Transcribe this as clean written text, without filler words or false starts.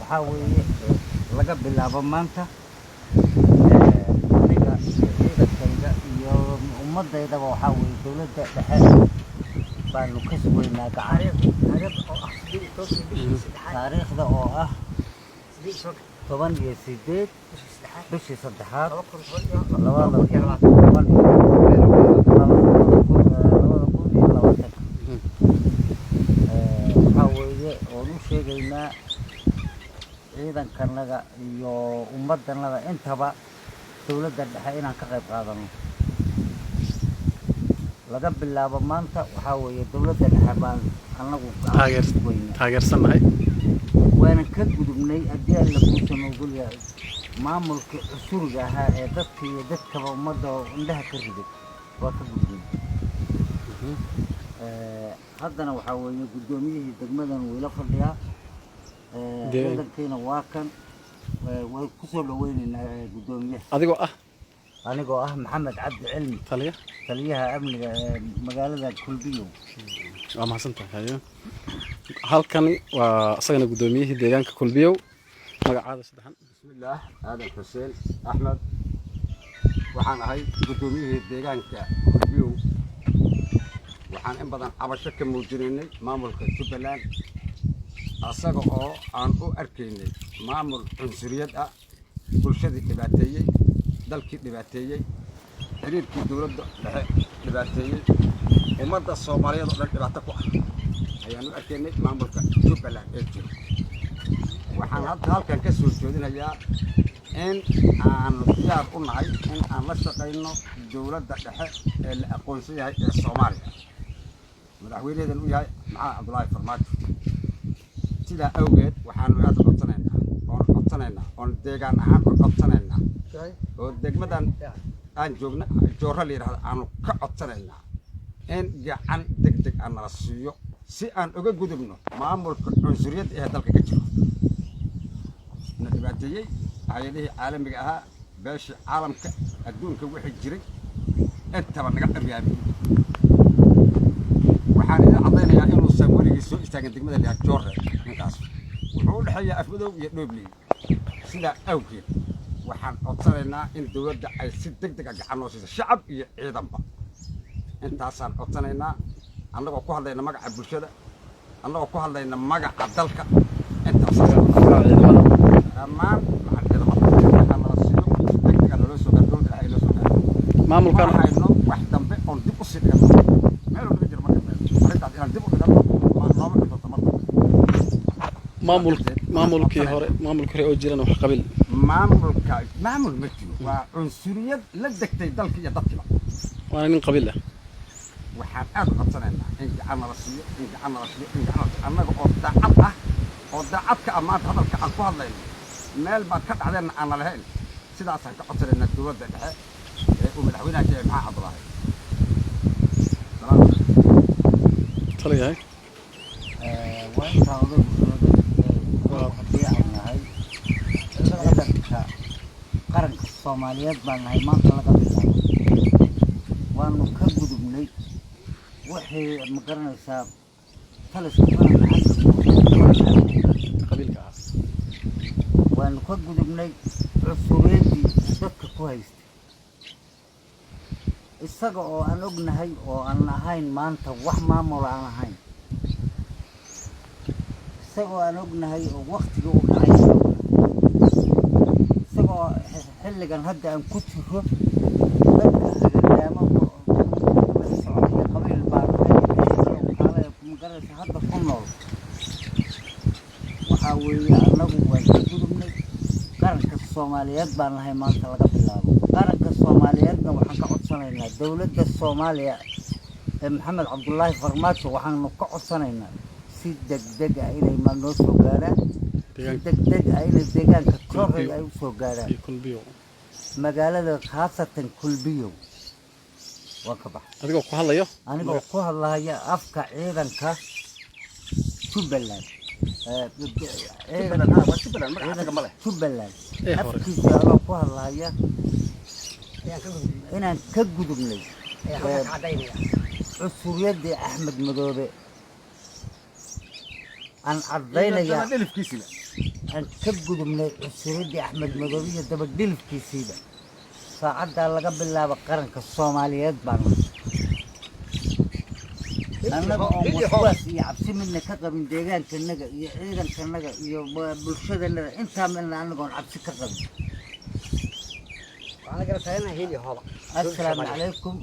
Waxaa weeye, laga bilaabo maanta, aniga iyo ciidankayga iyo ummaddaydaba, waxaa weeye dowladda dhexe baanu ka sugaynaa gacan. Taariikhda oo ah 18 bishii saddexaad 2020-ka, waxaa weeye oon u sheegaynaa ciidankanaga iyo ummaddanada intaba dowladda dhexe inaan ka qayb qaadano. Laga bilaabo maanta, waxaa weeye dowladda dhexe baan annagu gacan ka sugaynaa. Taageersannahay. Waanan ka gudubnay, haddii Alla kuusan ogolyahay, maamulkii cusuriga ahaa ee dadka iyo dadkaba ummadda indhaha ka riday. Waa ka gudbnay. Haddana waxaa weeye guddoomiyihii degmadan wuu ila fadhiyaa. Ciidankiina waa kan. Way kusoo dhaweyneynaa guddoomiyaha. Adigoo ah? Anigoo ah Maxamed Cabdi Cilmi. Taliya. Taliyaha amniga ee magaalada Kulbiyow. Waa mahadsan tahay. Hayo, halkani waa isagana guddoomiyihii deegaanka Kulbiyow. Magacaada saddexan? Bismillaah, Aadan Xuseen Axmed waxaan ahay, guddoomiyihii deegaanka Kulbiyow. Waxaan in badan cabasho ka muujinaynay maamulka Jubbaland, asaga oo aan u arkaynay maamul cunsuriyad ah, bulshadii dhibaateeyey, dalkii dhibaateeyey, xiriirkii dowladda dhexe dhibaateeyey, ummadda Soomaaliyeed oo dhan dhibaato ku ah ayaan u arkaynay maamulka Jubbaland ee jiro. Waxaan hadda halkan ka soo jeedinayaa in aanu diyaar u nahay in aan la shaqayno dowladda dhexe ee la aqoonsan yahay ee Soomaaliya, madaxweynaheedan u yahay Maxamed Cabdulaahi Farmaajo. Sidaa awgeed waxaanu aad u codsanaynaa oon codsanaynaa oon deegaan ahaan u codsanaynaa oo degmadan aan joogna, Joorra la yidhahdo, aanu ka codsanaynaa in gacan deg deg aan nala siiyo si aan uga gudubno maamulka cunsuriyadda ee dalka ka jiro, na dhibaateeyey, hay-adihii caalamiga ahaa, beeshii caalamka, adduunka wixii jiray intaba naga ciryaamiyey. Waxaan idin caddaynayaa inuusan weligii soo istaagin degmada lihaa Joorre. Ninkaas wuxuu u dhexeeyaa Afmadow iyo Dhoobley. Sidaa awgeed waxaan codsanaynaa in dowladda ay si deg deg a gacan noo siiso, shacab iyo ciidanba. Intaasaan codsanaynaa, annagoo ku hadlayna magaca bulshada, annagoo ku hadlayna magaca dalka. Intaas ciidamada. Dhammaan macal ciidamada waxaa nala siiyo, si deg deg a naloo soo gaar, dowladda dhexe ay noo soo gaarto. Maamulkan Ma hayno wax dambe oon dib u sii dhiganno. Meel walba jiro marka arrintaas inaan dib u dhiganno ma nooma dhigto mar dambe. Maamulkii hore oo jirana wax qabiil. Maamulka maamul ma jiro, waa cunsuriyad la degtay dalka iyo dadkiiba. Waana nin qabiil ah. Waxaan aad u codsanaynaa in gacan nala siiyo, in gacan nala siiyo, in gacan nala siiyo, annaga oo daacad ah, oo daacad ka ah maanta hadalka aan ku hadlayno, meel baad ka dhacdeenna aan na lahayn. Sidaasaan ka codsanaynaa dowladda dhexe ee uu madaxweynaha ka yahay Maxamed Cabdulaahi. Salaam. Taliyahay. Waa intaa odaygu sheegay. Haddii aan nahay ciidanka qaranka Soomaaliyeed baan nahay, maanta laga bilaabo waanu ka gudubnay wixii, ma garanaysaa, taliska qaranka qabiilka ah. Waanu ka gudubnay cusuriyaddii dadka ku haystay, isaga oo aan ognahay oo aan ahayn maanta wax maamul aan ahayn, isagoo aan ognahay oo waktigii u dhacay aan ognahay, isagoo xilligan hadda aan ku jiro dadka hagadaamo dhex socday qabiil baa magaraysa hadda ku nool. Waxaa weeye annagu waan ka gudubnay. Qaranka Soomaaliyeed baan nahay maanta laga bilaabo. Qaranka Soomaaliyeedna waxaan ka codsanaynaa dowladda Soomaaliya ee Maxamed Cabdulaahi Farmaajo, waxaanu ka codsanaynaa si degdeg ah inay ma noo soo gaarhaan, si degdeg ah inay deegaanka Joorey ay u soo gaarhaan. Iyo Kulbiyow. Magaalada khaasatan Kulbiyow. Waan ka baxay. Adigoo ku hadlayo? Anigoo ku hadlaya afka ciidanka Jubbaland, Jubbaland, waa Jubbaland, magaca asaga ma leh. Jubbaland Ee hore. afkiisa anoo ku hadlaya inaan ka gudubnay cusuriyaddii Axmed Madoobe, aan caddaynayaa. Dhilifkiisiba. Aan ka gudubnay cusuriddii Axmed Madoobe iyo dabadhilifkiisiiba. Saacaddaa laga bilaabo qaranka Soomaaliyeed baan nahay, annaga oon waswaas iyo cabsi midna ka qabin deegaankanaga iyo ciidankanaga iyo bulshadanaga intaa midna annagoon cabsi ka qabin. Waxaan la garab taaganahay heel iyo hooba. Assalaamu calaykum.